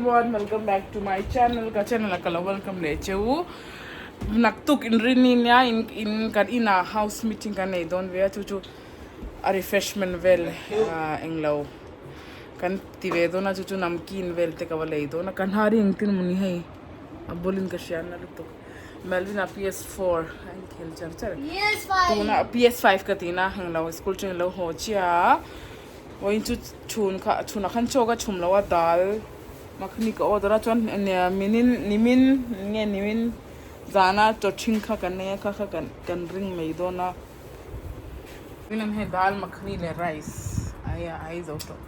Everyone welcome back to my channel ka channel a ka lo welcome leh che u naktuk inrini nia in in kan inah house meeting kan nei dawn ve a chu chu a refreshment vel englo kan ti ve dawn a chu chu namkeen vel te ka va lei dawn a ka hnar hi engtin mawni hei a bawlin ka hria na lutuk Melvin-a PS4 a inkhel char char tuna PS5 ka tihna englo school atangin a lo haw chiah a. Vawiin chu chhun kha chhunah khan chaw ka chhum lo a dal makhani ka order a chuan minin nimin nge nimin zana chaw ṭhing kha kan nei a kha kha kan kan ring mai dawn a nimin hei dal makhani leh rice ai a ai zo tawh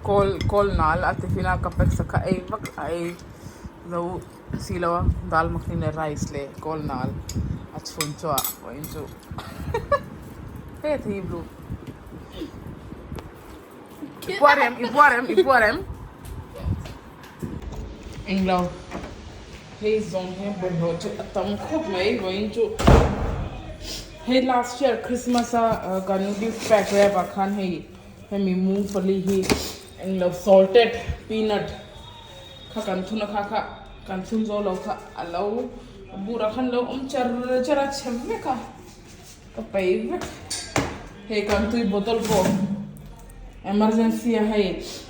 kawl kawl nal a tiffin a ka pack sak kha ei vak a ei zo. Si lo a dal makhni leh rice leh kawl nal a chhun chu a vawiin chu he thei blue i puar em i puar em i puar em englo hei zawng hi bawlhhlawh chu a tam khawp mai vawiin chu hei last year christmas a kan gift pack wrap ah khan hei hemi mungfali hi englo salted peanut. Kha kan thun a kha kha kan thun zo lo kha a lo burah khan lo awm char char a chhe vek a ka paih vek hei kan tui bottle pawh emergency a hei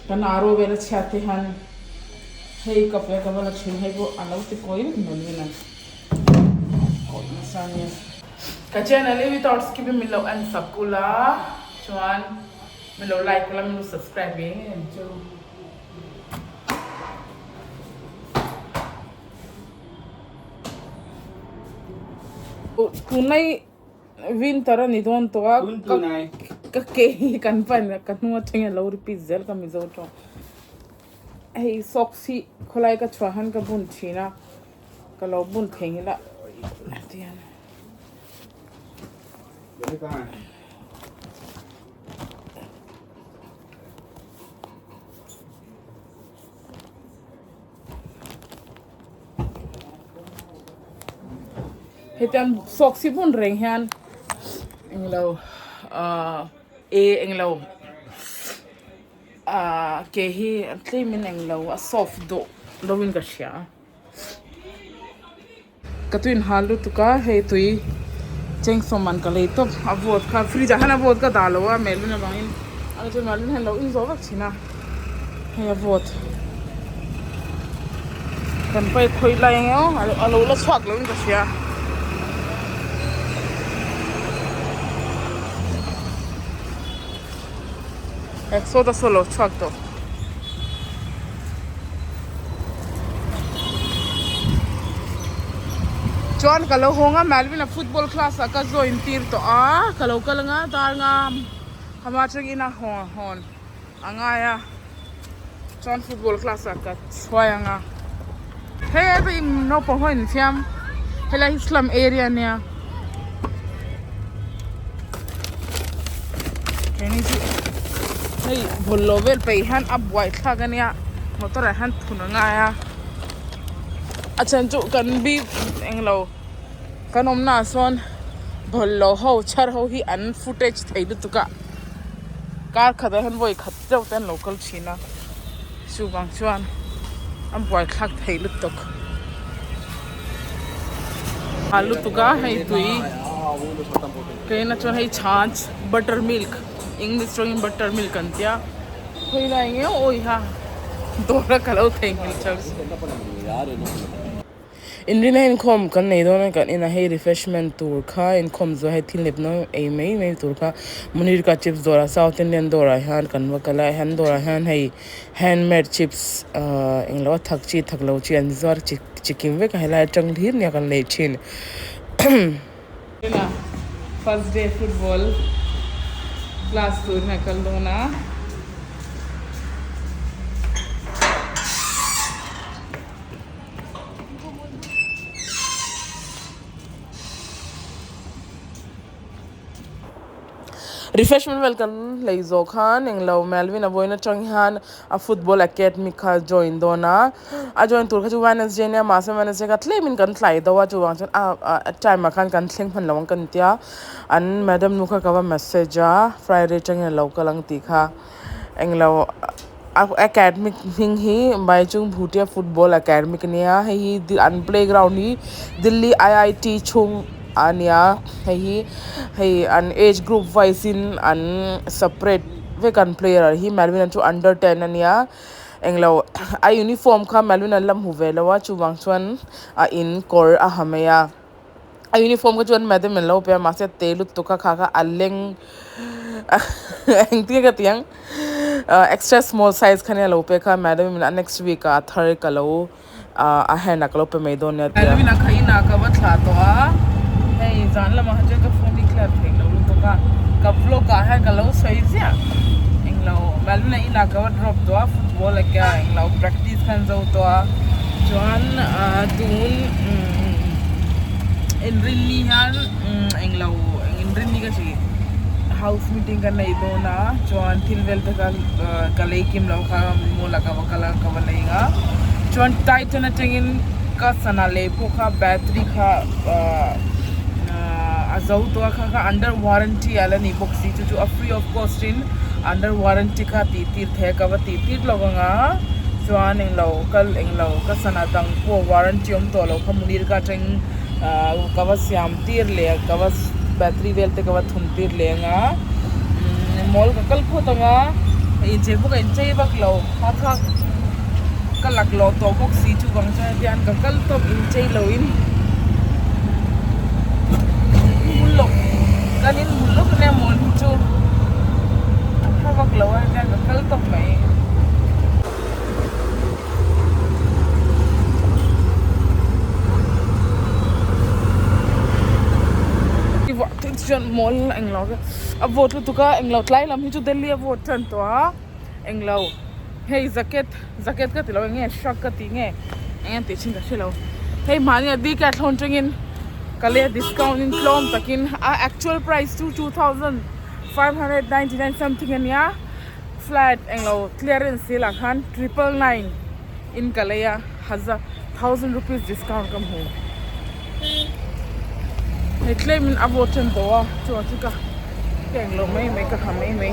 kan aro vel a chhiat te hian hei ka pe ka va la thin hei pawh a lo ti kawi vek mai mai a kawi nasa ania ka channel hi without skipping min lo en sak ula chuan min lo like ula min lo subscribe ve em chu. Tunlai winter a ni dawn tawh a ka ke hi kan pan ka hnung atangin a lo repeat zel ka mizo tawng hei socks hi khawlai ka chhuah hian ka bun thin a ka lo bun thei ngil a tihian. Hetiang sawk si hmun reng hian englo ahh e englo ahh ke hi tlemin englo a soft dawh deuhin ka hria. Ka tui inhal lutuk a hei tui chengsaw man ka lei tawp a vawt kha fridge ah hian a vawt ka dah lo a melun avangin a chuan melun hian lo in zawh vek thin a hei a vawt kan pai khawi lai eng emaw a lo la chhuak lo in ka hria. Exodus a lo chhuak tawh. Chuan ka lo hawng a Melvin a football class ah ka join tir tawh a ka lo kal anga dar nga hama atangin a haw hawn a ngai a chuan football class ah ka chhuai anga hei hei naupang ho infiam helai hi slum area ania. Keini chu hei bawlhhlawh vel peih hian a buaithlak a nia motor ah hian thun a ngai a a chhan chu kan bik englo kan awmna ah sawn bawlhhlawh ho chhar ho hi an footage thei lutuk a kar khat ah hian vawi khat deuh te an lo kal thin a chuvang chuan a buaithlak thei lutuk a lutuk a hei tui keina chuan hei chhang butter milk english tawngin butter milk an tia khawi lai nge awi ha dawr a ka lo theihnghilh chauh. Inrina inkhawm kan nei dawn a kan inah hei refreshment tur kha inkhawm zuah hei thil nep nawi ei mai mai tur kha Munirka chips dawrah South Indian dawrah hian kan va kal a han dawrah hian hei handmade chips ahh englo a thak chi thak lo chi an zuar chi chikim vek a helai atang hlir nia kan lei thin. First day football class tur hi a kal dawn a. Refreshment vel kan lei zawh khan englo Melvin a vawiin atang hian a football academy kha a join dawn a, a join tur kha chu Wednesday ania mahse Wednesday kha tlemin kan tlai deuh a chuvang chuan a time ah khan kan thleng hman lo ang kan tia an madam nu kha ka va message a Friday atangin alo kal ang tih kha englo a academy hming hi Baichung Bhutia football academy ania hei hi an playground hi Delhi I_I_T chhung ania hei hi hei an age group wise in an separate vek an player hi Melvin a chu under ten ania englo a uniform kha Melvin an la hmu ve lo a chuvang chuan a in kawr a ha mai a. A uniform kha chuan madam an lo pe a mahse te lutuk kha kha kha a leng engtin nge ka tih ang ah extra small size kha nia lo pek kha madam in a next week ah a thar ka lo ah a hand ah ka lo pe mai dawn nia a ti a. Alvin-a kha inah ka va thlah tawh a hei zan lamah kha chuan ka phone hi clear theih lo lutuk a ka vlog ah hian ka lo sawi ziah englo Melvin-a inah ka va drop tawh a football a kia englo practice khan zo tawh a chuan ah tun Inrinni hian englo inrinni ka hri house meeting ka nei dawn a chuan thil vel te kha ka lei kim lo kha mall ah ka va kal a ka va lei ang a chuan titan atangin ka sana lei pawh kha battery kha a zo tawh a kha kha under warranty a la ni bawk si chu chu a free of cost in under warranty kha tih tir thei a ka va tih tir lawk ang a chuan englo kal englo ka sana dang pawh warranty awm tawh lo kha munir ka atang ahh ka va siam tir leh ka va battery vel te ka va thun tir leh ang a umm mall ka kal phawt ang a inchei pawh ka inchei vak lo kha kha ka laklawh tawh bawk si chuvang chuan hetiang ka kal tawp inchei lo in hmu lawk kan in hmu lawk ania mall hi chu a tha vak lo a hetiang ka kal tawp mai. Mall englo a vawt lutuk a englo tlai lam hi chu Delhi a vawt tan tawh a englo hei jacket jacket ka ti lo eng nge shrug ka tih nge eng nge tih chin ka hre lo hei mahni a decathlon atangin ka lei a discount in tlawm takin a actual price chu 2599 something ania. Flat englo clearance sale ah khan 999 in ka lei a haza ₹1000 discount ka hmu hei tlem in a vawt then tawh a chuan chu ka ka englo mai mai ka ha mai mai.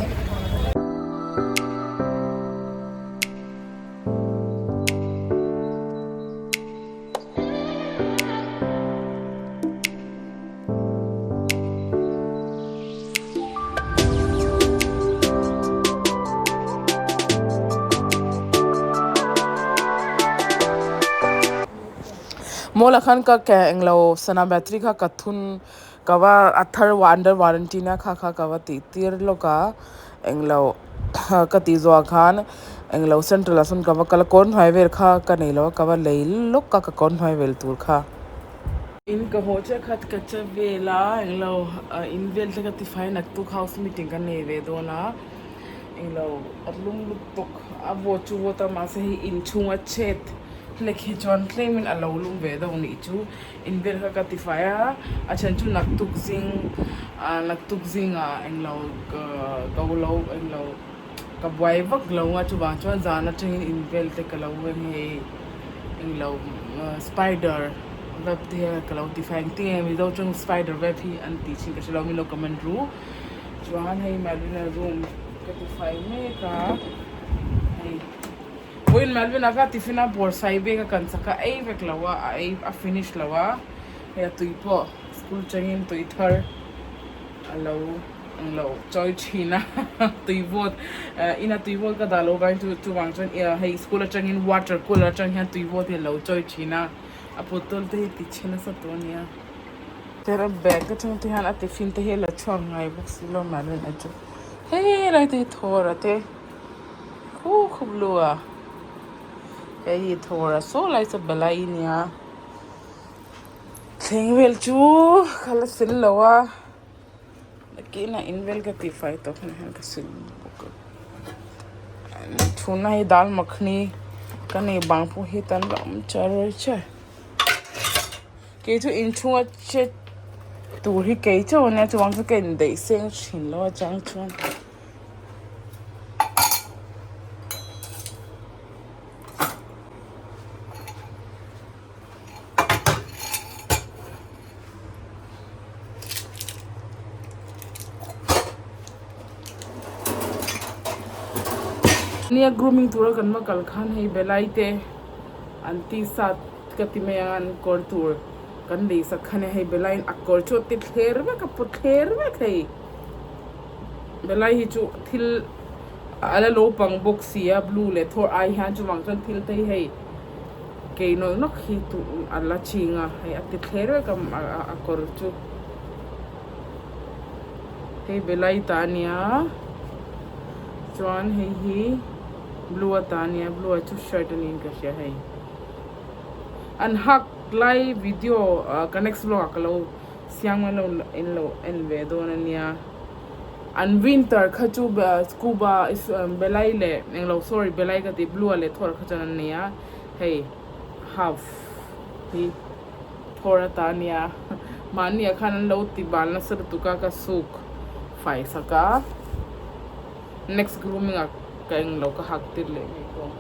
Mall ah khan ka ke englo sana battery kha ka thun ka va a thar under warranty na kha kha ka va tih tir lawk a englo ka tih zawh ah khan englo central ah sawn ka va kal a kawr hnuai vel kha ka nei lo a ka va lei lawk a ka kawr hnuai vel tur kha. In ka haw chiah khat ka che vel a englo in vel te ka tifai naktuk house meeting ka nei ve dawn a englo a lum lutuk a vawt chu vawt a mahse hei inchhung a chet hlek hi chuan tlem in a lo lum ve deuh nih chu in vel kha ka tifai a a then chu naktuk zing ah naktuk zingah englo ka lo englo ka buai vak lo a chuvang chuan zan atangin in vel te ka lo en hei englo spider web te hian ka lo ti fai engtin nge mizo chuan spider web hi an tih thin ka hrelo minlo comment ru chuan hei Melvin-a room ka ti fai mek a hei vawiin Melvin-a kha tiffin a bawr sai bag a kan chak a ei vek lo a a ei a finish lo a hei a tui pawh school changin tui thar a lo Ang lo chawi thin a tui vawt ina tui vawt ka dah loh vang chu chuvang chuan hei school atangin water cooler atang hian tui vawt hi a lo chawi thin a a bottle te hi ti chhe nasa tawh ania. Chuan a bag atang te hian a tiffin te hi a la chhuak ngai bawk si lo mahni a chu helai te hi thawr a te khup khup lu a hei hi thawr a saw lai saw balai ania thleng vel chu ka la sil lo a. Nakinah in vel ka tih fai tawh hunah hian ka sil bawk ang thuna hi dal makhni ka nei bang pawh hi tan la awm char char kei chu inchhunga che. Tur hi kei chauh ania chuvang chu ka indaih seng thin lo a chang chuan. Nia grooming tura kan va kal khan hei belai te an tisa ka ti mai ang a an kawr tur kan lei sak kha nia hei belai in a kawr chu a ti thler vek a pawt thler vek hei belai hi chu thil a la lo pang bawk si a blue leh thawr ai hian chuvang chuan thil te hi hei kei nawlh nawk hi tuh a la ching a hei a ti thler vek a a kawr chu hei belai ta a nia chuan hei hi blue a ta a nia blue ah chu shirt a niin ka hria hei. An hak lai video ka next vlog ah ka lo siam ngai lo in lo en ve dawn a nia. An winter kha chu scuba belai leh englo sorry belai ka ti blue ah leh thawr kha chuan an nei a hei half hi thawr ata a nia mahni ah khan an lo ti bal nasa lutuk a ka suk fai sak a next grooming ah ka englo ka hak tir leh ngei bawk.